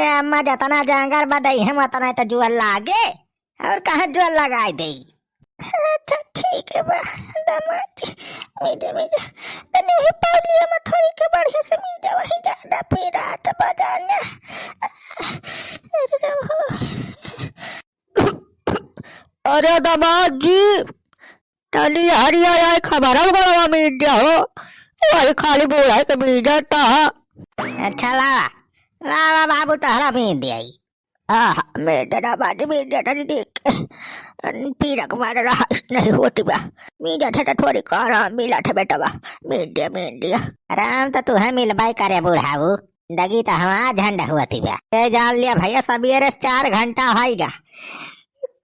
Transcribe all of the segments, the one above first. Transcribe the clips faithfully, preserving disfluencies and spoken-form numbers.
ए अम्मा, जतना जांगर बा दइहम, ओतना त जुअल लागे। और कहाँ जुअल लगाए देई? अच्छा, ठीक है बा, दामाद जी, मीजा, मीजा, तनी वही पौलिया में थोड़ी के बढ़िया से मीजा, वही ज्यादा पीरात बा जाने। अरे राम हो। अरे दामाद जी, तनी हरिया आए खबर हम गलवा मीज दिया हो, वही खाली बूढ़ा के मीजा ता। अच्छा लावा, लावा बाबू, तहरा मीज दिया। आह, मीज दे दामाद जी, मीज दे तनी देख। पीरा के मारे रहा नहीं होती बा। मीजा थे तो थोड़ी आराम मिला थे बेटवा। मीज दिया, मीज दिया। आराम तो तू है मिलबाई करे बुढ़ाऊ। दगी त हमार झंड हुआ थी बा। ए जान लिया भैया, सबेरे से चार घंटा होइगा।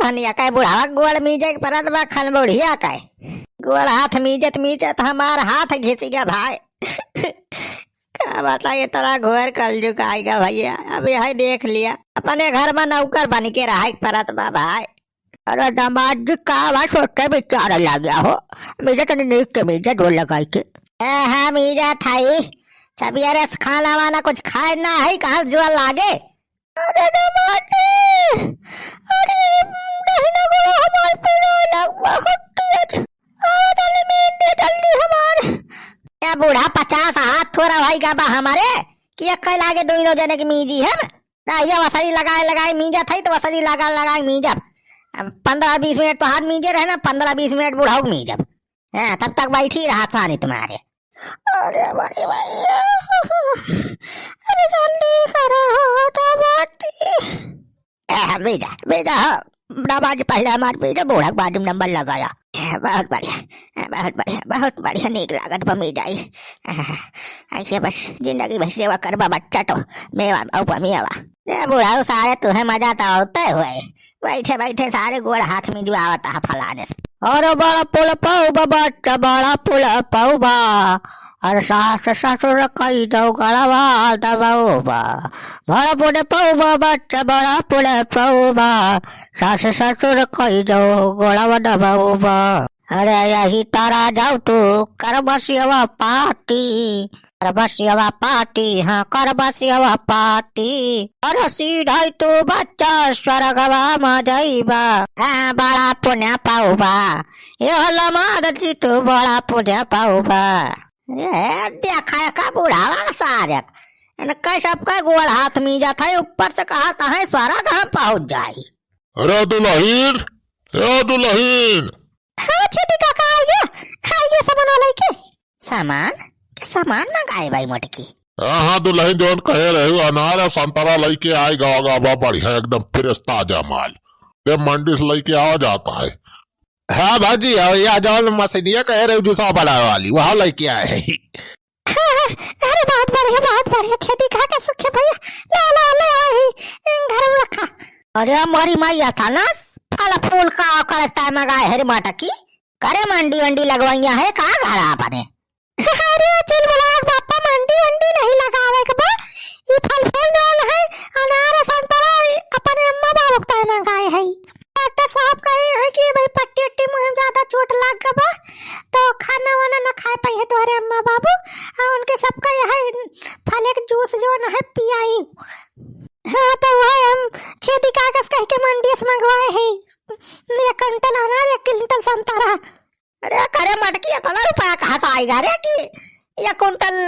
कनिया का बुढ़ावा गोड़ मीजे के परत बा, खन बुढ़िया का। गोड़ हाथ मीजत मीजत हमार हाथ घिस गया भाई। का बताई, इतना घोर कलजुग आइगा भैया। अब यह देख लिया, अपने घर में नौकर बन के रहा परत बा भाई। अरे दामाद जी, का बा सोचे विचारे लाग्या हो? मीजा तनी नीक के मीजा जोर लगाई के। ए, हाँ, मीजा थाई। सबेरे से खाना वाना कुछ खाए ना है, कहाँ से जोर लागे? अरे दामाद जी, अरे दहिना गोड़ा हमार पीराए लाग बहुत तेज। आवा जल्दी मीज दे जल्दी हमार। ए बूढ़ा, पचास हाथ थोड़ा भाई का बा हमारे, कि एक लागे दोनों जने के मीजी है। ना, ये वसरी लगाए लगाए मीजत है, तो वसरी लगा लगाए मीजब। अब पन्द्रह बीस मिनट तो हाथ मीजे रहे ना, पन्द्रह बीस मिनट बुढ़ऊ मीजब। हाँ, तब तक बैठी रहा सानी तुम्हारे। अरे भाई भैया, अरे जल्दी करो हो, दामाद जी। ए, मीजा, मीजा हो, दामाद जी पहले हमार मीजा, बूढ़ा के बाजू में नंबर लगाया। ए, बहुत बढ़िया, ए, बहुत बढ़िया, बहुत बढ़िया, नीक लागत बा मीजा ई। ए, ऐसे बस जिंदगी भर सेवा करबा बच्चा तो, मेवा, उपा मेवा। ए बुढ़ऊ, सारे तुहे मजा तो आवते हुए, बैठे बैठे सारे गोड़ हाथ में जुआवत है फलाने से। अरे बड़ा पुल पाऊ बा बच्चा, बड़ा पुल पाऊ बा। अरे सास ससुर कई दो गड़वा दबाऊ बा। बड़ा पुल पाऊ बा बच्चा, बड़ा पुल पाऊ बा। सास ससुर कई दो गड़वा दबाऊ बा। अरे यही तारा जाऊ तू, करबा सेवा पाती। करबा सेवा पाती, हाँ, करबा सेवा पाती। अरे सीधई तू बच्चा स्वर्गवा मा जइबा। हाँ, बड़ा पुण्य पाउबा। ए लमाद जी तू बड़ा पुण्य पाउबा। अरे देखा का बुढ़ावा सारे। इनका सबका गोड़ हाथ मीजत है, ऊपर से कहा कहाँ स्वर्ग हम पहुँच जाई। अरे दुलहिन, ए दुलहिन। हाँ, छेदी काका, आइगे, आइगे सामान वाला के। सामान? के सामान मंगाए बाई मोटकी? हाँ, हाँ, दुलहिन जौन कहे रहे, अनार और संतरा लइके आए, गावा गावा, बढ़िया, एकदम fresh, ताजा माल। ये मंडी से लइके आवा जाता है। हाँ भौजी, और यह जौन मशीनिया कहे रहे, जूसा बनावे वाली, वह लइके आए हैं। हाँ, हाँ, अरे बहुत बढ़िया, बहुत बढ़िया, छेदी काका, सुखे भैया, ला, ला, ले आई, इन घर में रखा। अरे मोरी मैया था ना, फल फूल का ओकर इतना मंगाए है रे मोटकी। करे मंडी वंडी लगवाइया है का घर आपने? अरे चुलबुलाक बापा, मंडी वंडी नहीं लगावे के बा। ई फल फूल जौन है, अनार संतरा, ई अपने अम्मा बाबू के ताई मंगाए है। डॉक्टर साहब कहे हैं कि भाई पट्टी उट्टी मुँह में ज्यादा चोट लाग गबा, तो खाना वाना ना खाए पाई है तोहरे अम्मा बाबू। और उनके सबका यह फल एक जूस जौन है पियाई। हाँ, तो वह हम छेदी कागज कह के मंडी से मंगवाए है, एक कुंटल अनार, एक कुंटल संतरा। अरे करे मटकी, इतना रुपया कहाँ से आएगा रे कि एक कुंटल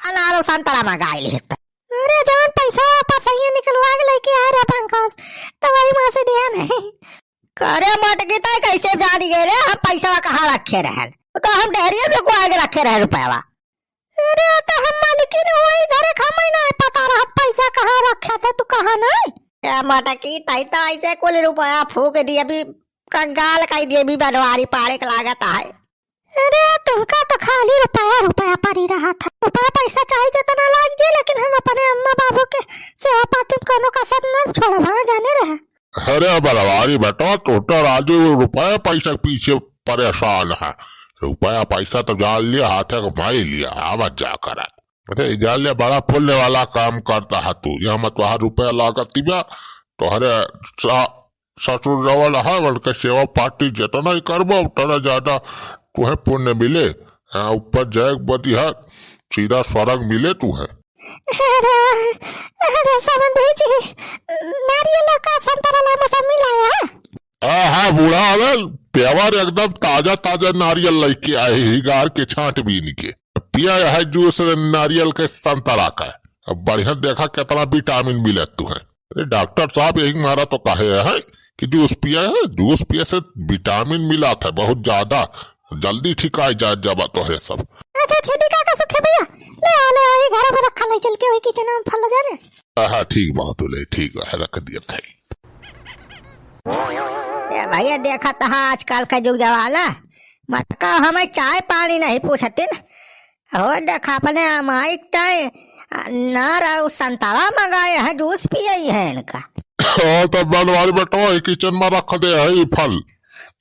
अनार और संतरा मंगाए लिहिस त? अरे जौन पैसा पर सही निकलवा के लेके आए रहे पंकज, तो वही माँ से दिया नहीं। करे मटकी, तै कैसे जानी गए रे हम पैसा कहाँ रखे रहन? तो हम डेहरिया में को आगे रखे रहे रुपया। अरे तो हम मालिकिन हुई, घरे खामई ना पता रहा पैसा कहाँ रखे थे, तू कहाँ नहीं? ए मटकी, तै तो ऐसे कुल रुपया फूक दी, अभी कंगाल कह दिए भी बनवारी पाड़े के लागत है। अरे तुमका तो खाली रुपया रुपया पड़ी रहा था, रुपया पैसा चाहे जितना लाग जाए, लेकिन हम अपने अम्मा बाबू के सेवा पाती में कोनो कसर न छोड़ब, हाँ, जाने रहे। अरे बनवारी बेटा, तू तो राजू रुपया पैसा के पीछे परेशान है। रुपया पैसा तो जान लिया, हाथे कमाई लिया, आवत जा करत। अरे जान लिया, बड़ा पुण्य वाला काम करता है तू। यहाँ मत वहाँ रुपया लागत बा, तोहरे सा-, ससुर जवन है, उनके सेवा पाती जितना ही करबो, उतना ज्यादा तुहे पुण्य मिले। हाँ, ऊपर जाए के बदी है, सीधा स्वर्ग मिले तुहे। अरे वाह, अरे समधी जी, नारियल का संतरा ला मौसमी लाया है? हाँ, हाँ, बूढ़ा, अबे, pure एकदम ताजा, ताजा नारियल लइके आए ही, गार के छांट बीन के। पिया है juice नारियल के, संतरा का। अब बढ़िया देखा कितना vitamin मिलत तुहे। अरे डॉक्टर साहब यही मारा तो कहे है कि juice पिया है, juice पिए से vitamin मिलत है बहुत ज्यादा, जल्दी ठिकाई जा जाबा तोहरे सब। अच्छा, छेदी काका, सुखे भैया, ले आओ, ले आओ, ये घर में रखा, ले चल के वही kitchen में फल जा रे। हाँ, हाँ, ठीक बात बोले, ठीक है, रख दिया था। ए भैया, देखत हा आजकल का जुग जमाना, मटका हमें चाय पानी नहीं पूछतिन। हो देख, अपने अमाई टाइम अनार और संतरा मंगाए हैं, juice पिए हैं इनका। हाँ, तब बनवारी बेटवा, ये kitchen में रख दे है ये फल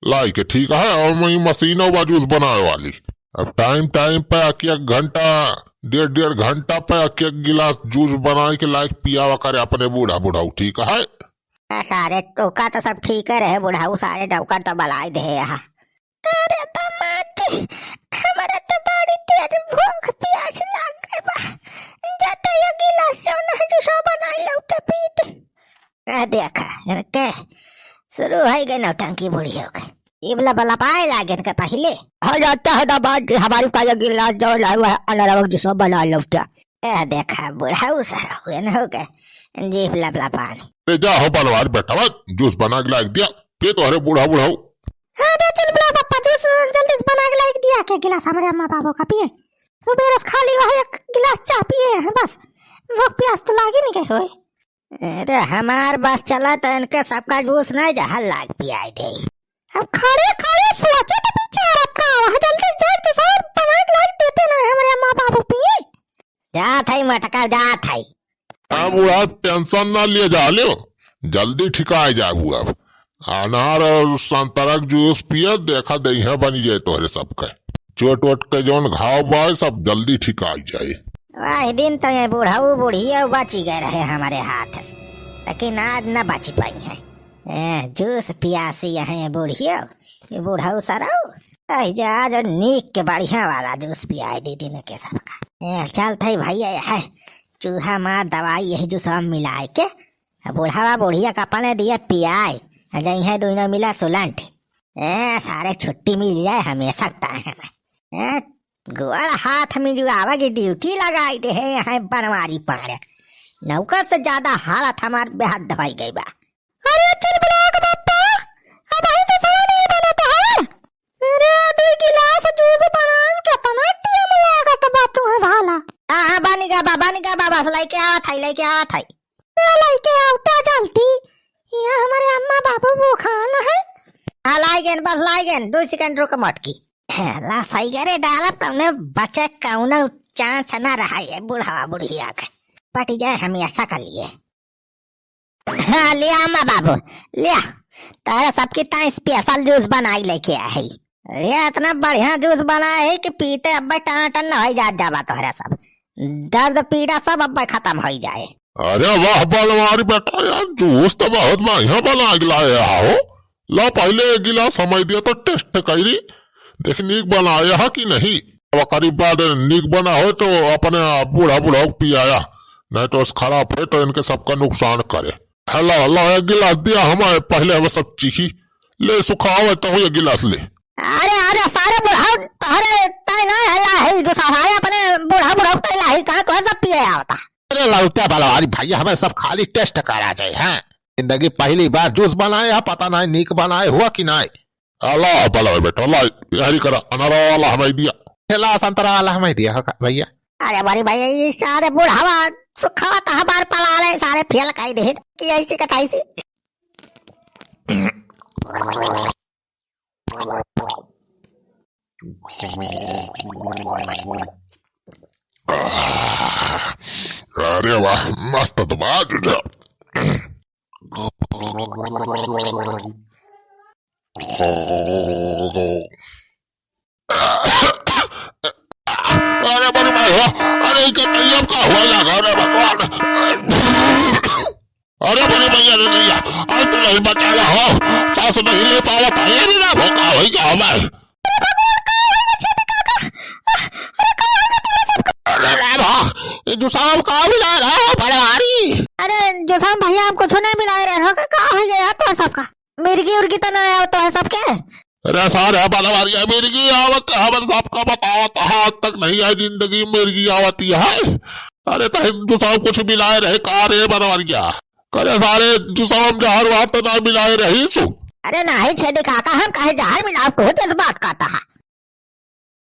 लाई के, ठीक है, और वही मशीन बा juice बनाए वाली। अब टाइम टाइम पे एक एक घंटा, डेढ़ डेढ़ घंटा पे एक एक गिलास juice बनाए के लायक पियावा करे अपने बूढ़ा बुढ़ाऊ, ठीक है। आ, सारे टोका तो सब ठीक है रहे बुढ़ाऊ, सारे डौकर तो बलाई दे यहाँ। अरे दमाद जी, हमरा तो बड़ी तेज भूख प्यास लाग गई बा। जाता ये गिलास जौन है juice बनाई लौटे पीते। ए देखा, इनके शुरू हो गए नौटंकी बुढ़ियो के। इबला बला पाए लागे इनके पहले। हो जाता है दमाद जी, हमारी का ये गिलास जौन है वह अनरवक juice बना लौटा। ए देखा, बुढ़ाऊ सारा हुए न हो गए, जीभ लपलपान। ए जा हो बनवारी बेटवा, juice बना के लाग दिया, के तोहरे बूढ़ा बुढ़ाऊ। हाँ, दे चल बड़ा पप्पा, juice जल्दी से बना के लाइक दिया, के गिलास हमरे अम्मा बाबू का पिए। सुबेरे से खाली वही एक गिलास चाह पिए हैं बस, भूख प्यास तो लागी नहीं गई होए। अरे हमार बस चला तो इनके सबका juice नहीं जहर लाग पियाई दे। अब खड़े खड़े सोचे तो बेचारा का, वह जल्दी से juice और बना के लाइक देते ना हमरे अम्मा बाबू पिए। जात है मटका, जात है। अब बुढ़ा tension ना लिए जा लियो, जल्दी ठिकाए जाबू। अब अनार और संतरा के juice पिया, देखा दहिया बनी जाए तोहरे सबके। चोट वोट के जौन घाव बाय सब जल्दी ठिकाई जाए। वह दिन तो ये बुढ़ऊ बुढ़िया बची गए रहे हमारे हाथ से, लेकिन आज न बच पाई है। ए, juice पियासी है बुढ़ियो, ये बुढ़ऊ सरऊ। कह जा जो नीक के बढ़िया वाला juice पियाए दीदी ने के सबका। ए, चल थई भैया, यह चूहा मार दवाई यही juice में मिलाए के, आ बुढ़ावा बुढ़िया का अपने दिए पियाए, आ जइहे दुइनो मिला सुलंठ। ए, सारे छुट्टी मिल जाए हमेशा ताहे में। ए, गोड़ हाथ में जो आवे की duty लगाई दे है यहाँ बनवारी पाड़े। नौकर से ज्यादा हालत हमार बेहद दवाई गई बा। अरे चुलबुलाक बप्पा, अबहीं तो सवा नहीं बना तोहार। अरे, दुई गिलास juice बनान केतना time लागत बा तुहे भाला। हाँ, हाँ, बनी गा बा, बनी गा बा, बस लइके आवत है, लइके आवत है। ना लइके आवता जल्दी, यहाँ हमारे अम्मा बाबू भूखान है। हाँ, लाई गेन, बस लाई गेन, दो second रुक मटकी। ला सही करे डालब, तमने बचे कौनो chance ना रहा ये बुढ़ावा बुढ़िया के। पट जाए हमेशा के लिए। हाँ, लिया अम्मा बाबू, लिया। तोहरा सबकी ताई special juice बनाई लेके आए है। ये इतना बढ़िया juice बनाए है कि पीते अब्बे टनाटन न होई जात जाबा तोहरा सब। दर्द पीड़ा सब अब्बे खत्म होई जाए। अरे वाह बनवारी बेटा, यार juice तो बहुत बढ़िया बना के लाए हो। ला पहले एक गिलास हमें दिया तो taste करी, देख नीक बनाया है कि नहीं। ओकरी बाद नीक बना हो तो अपने बूढ़ा बूढ़ा को पियाया, नहीं तो खराब है तो इनके सबका नुकसान करे। हेलो, हेलो, एक गिलास दिया हमें, पहले हमें सब चीखी। ले सुखाओ तो एक गिलास ले। अरे, अरे, सारे बुढ़ा तोहरे तय ना है, ला है जो सफाई अपने बूढ़ा बूढ़ा को ला है, कहाँ तोहरे सब पिए आवता। अरे लौटा बनवारी भैया, हमें सब खाली taste करा जाए, हैं? जिंदगी पहली बार juice बनाए है, पता नहीं नीक बनाए हुआ कि नहीं। अला, भला भाई बेटा, ला, हरी करा, अनारा वाला हमें दिया। ठेला संतरा वाला हमें दिया हो का, भैया। अरे बारी भैया, ये सारे बुढ़ावा सुखावा तहबार पला ले, सारे फेल काई दे कि ऐसी कथाई सी। अरे वाह, मस्त तो बात है। अरे बड़ी माई हो, अरे इनके तैयब का हुआ लगा रे भगवान। अरे बड़ी मैया रे मैया, आज तू नहीं बचा रहा हो, सांस नहीं ले पावा था, ये भी ना भोका हो गया हमारे। अरे राम हो, ये जो सांप का मिलाए रहे हो बनवारी? अरे जुसाम भैया, हम कुछ नहीं मिलाए रहे हो, का हो गया तो सबका? मिर्गी उर्गी तो नहीं आवत है सबके? अरे सारे बनवारिया, मिर्गी आवत है, हमन सबका बतावत है, आज तक नहीं आई जिंदगी में मिर्गी आवती है। अरे तो हिंदू साहब कुछ मिलाए रहे का रे बनवारिया? करे सारे जुसाम जहर वात ना मिलाए रही सु। अरे नहीं छेदी काका, हम कहे जहर मिलावत हो, तो बात कहता है।